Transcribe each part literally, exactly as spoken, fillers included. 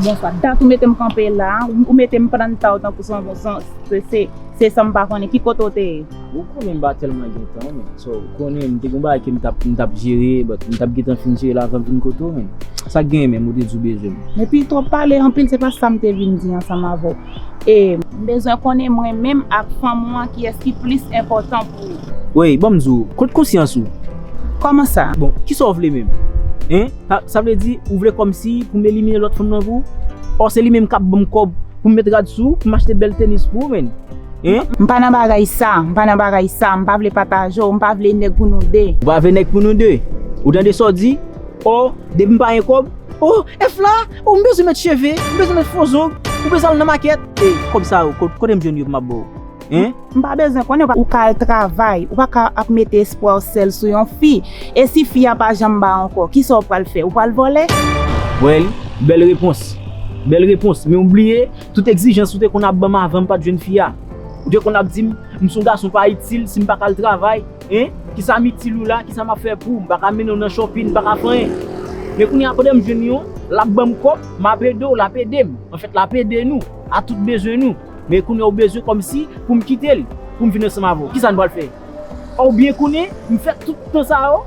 Bonswa. Dat ou mete m kanpe la, ou, ou mete m pran tan w tankou se yon, se, se, se, se san m pa konnen ki kote w te ye. Ou konnen m pa tèlman gen tan, men. So, ou konnen m te gen yon bagay ke m t ap, m t ap jere, but m t ap gentan fin jere l avan m vin kote w, men. Sa k genyen menm, ou te di w bezwen m? Men pito w pale anpil, se pa sa m te vin di ansanm avè w. E, m bezwen konnen mwen menm ak fanm ou an kiyès ki plis enpòtan pou ou. Wey, ban m di w, kot konsyans ou? Kòman sa? Bon, kisa w vle menm? Hein? Sa, sa vle di, ou vle kòmsi pou m elimine lòt fanm nan pou ou? Ò, se li menm k ap ban m kòb pou m met rad sou ou, pou m achte bèl tenis pou ou, menn. Hein? M pa nan bagay sa, m pa nan bagay sa, m pa vle pataje w, m pa vle nèg pou nou de. Ou pa vle nèg pou nou de? Ou tande sa w di? Ò, depi m pa gen kòb, ò, Efla, ò, m bezwen met cheve, m bezwen met fo zong, ou bezwen al nan makèt. E, kòb sa yo, ko-, kote m jwenn yo pou m ap ba w? Hein? M pa bezwen konnen, ou ka al travay, ou pa ka ap mete espwa w sèl sou yon fi. E si fi a pa janm ba ankò, kisa w pral fè? Ou pral vòlè? Well, bèl repons. Bèl repons. Men ou bliye, tout egzijans ou te konn ap ban m avan m pa t jwenn fi a. Ou te konn ap di m, m se yon gason pa itil si m pa ka al travay. Hein? Kisa m itil ou la? Kisa m ap fè pou ou? M pa ka mennen w nan shopping, m pa ka fè anyen. Men kounye a, pandan m jwenn yon, l ap ban m kòb, m ap ede w, l ap ede m. Anfèt, l ap ede nou, a tout bezwen nou. Men kounye a ou bezwen kòmsi pou m kite l, pou m vin ansanm avè w. Kisa n pral fè? Oubyen kounye, m fè tout tan sa yo,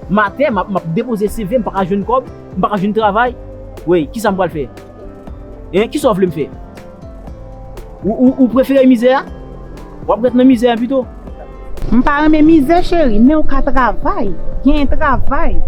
maten, m ap, m ap depoze C V, m pa ka jwenn kòb, m pa ka jwenn travay. Wi, kisa m pral fè? Hein, kisa w vle m fè? Ou, ou, ou prefere mizè a? W ap ret nan mizè a pito. M pa renmen mizè, cheri, men ou ka travay. Genyen travay.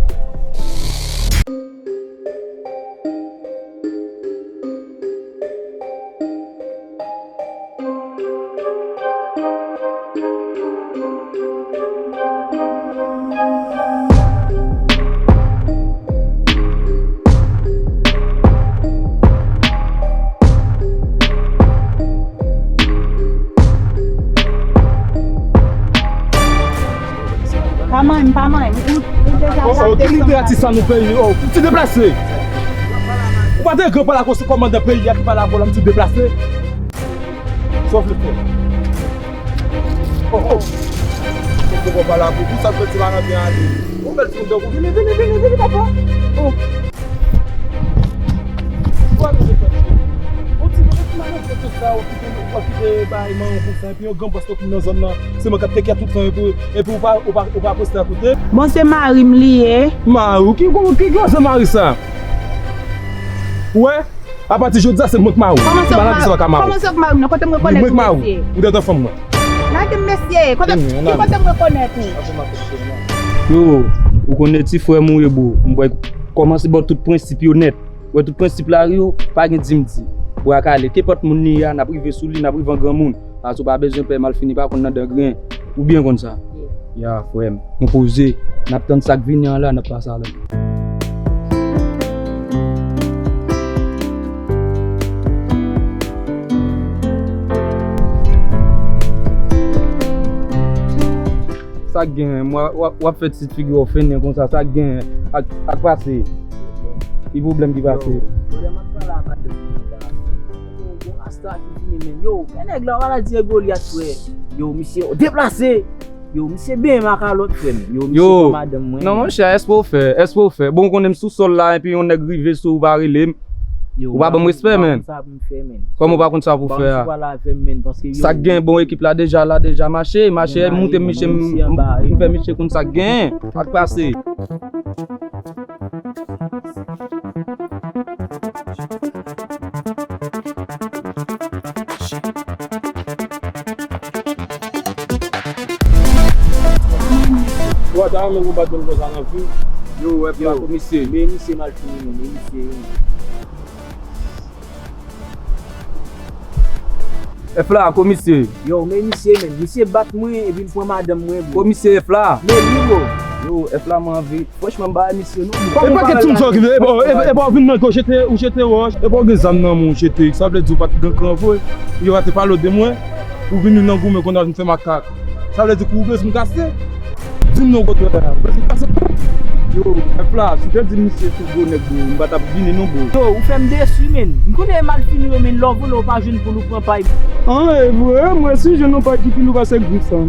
Pa manyen m, pa manyen m. Ou, ou deja... Oh, oh, ki literati sa nan peyi, oh, ti deplase. Ou pa te gen pale ak yon kòmandan peyi a ki pale avè w la, m ti deplase. Sa w vle fè? Oh, oh. Ou poko pale avè w, sa fè ti malandren ale. Ou bèl ti moun tankou, vini, vini, vini, vini, papa. Oh. Ou ti, ou ti malandren tout sa, ou kite, ou kite bay manman konsa, epi yon gran bòs tankou m nan zòn nan, se mwen k ap teke tout tan, epi, epi ou pa, ou pa, ou pa preste akoute. Bon, se mari m li ye. Mari w? Ki, ki, ki, ki se mari sa? Ou wè? Apati jodi a, se mwen k mari w. Kòman se w k mari m? Kòman se w k mari m nan? Kote m rekonèt ou, mesye? Ou te fanm mwen. Lage m, mesye. Kote, ki kote m rekonèt ou? Yo, ou konnen ti frè m ou ye, bro. M wè kòmanse ba w tout prensip yo nèt. Wè tout prensip lari yo, pa gen di m di. Bra kale, kenpòt moun li ye a, n ap rive sou li, n ap rive an granmoun. Paske w pa bezwen pè, malfini pa konn nan dan griyen. Ou byen konn sa. Yeah. Ya, frè m. Nou poze. N ap tann sa k vini an la, n ap pase a la. Sa k genyen? W ap, w ap, w ap fè ti figi w fennen konsa, sa k genyen? Ak, ak pase. Ki pwoblèm ki pase? Yo, brother, m ap pale a madanm mwen la. Yo, bon, Rasta ki vini menm. Yo, men nèg la, w a la di e Golyat, frè. Yo, misye deplase. Yo, misye benyen makalòt, frè m. Yo, misye pran madanm mwen. Non, monchè, èske w fè? Èske w fè? Bon, ou konnen m sou sòl la, epi yon nèg rive sou ou, pa rele m. Ou pa ban m respè, menn. Kòman ou pa konn sa pou fè a? Sa k gen, bon, ekip la deja la, deja mache, mache, moute, misye, m, m, m fè misye konn sa k gen. Sa k pase? Ou ta renmen pou bat moun konsa nan vi? Yo, wè, pa komisè. Men misye mal fini, men misye. Efla, komisè. Yo, men misye, men misye bat mwen, epi l pran madanm mwen, bro. Komisè Efla. Men li, bro. Yo, Efla, mwen anvi. Franchman, m pa misye non. E pa kèt sou m sa w gen, e pa, e pa, e pa w vin nan kò, jete, ou jete wòch. E pa w gen zam nan men w, ou jete. Sa vle di ou pa t gen kran vre. Yo pa te pale w de mwen. Ou vin nan goumen kounye a vin fè makak. Sa vle di kou ou bezwen m kase? Di m non kote w la. Ou bezwen m kase kou? Yo, Efla, si w te di misye se gwo nèg, bro, m pa t ap vini non, bro. Yo, ou fè m desi, menn. M konnen e malfini yo, menn, lè w vole, w pa jwenn poul ou pran pay. An, e vre, mwen si jwenn yon pay ki pi lou pase grif sa.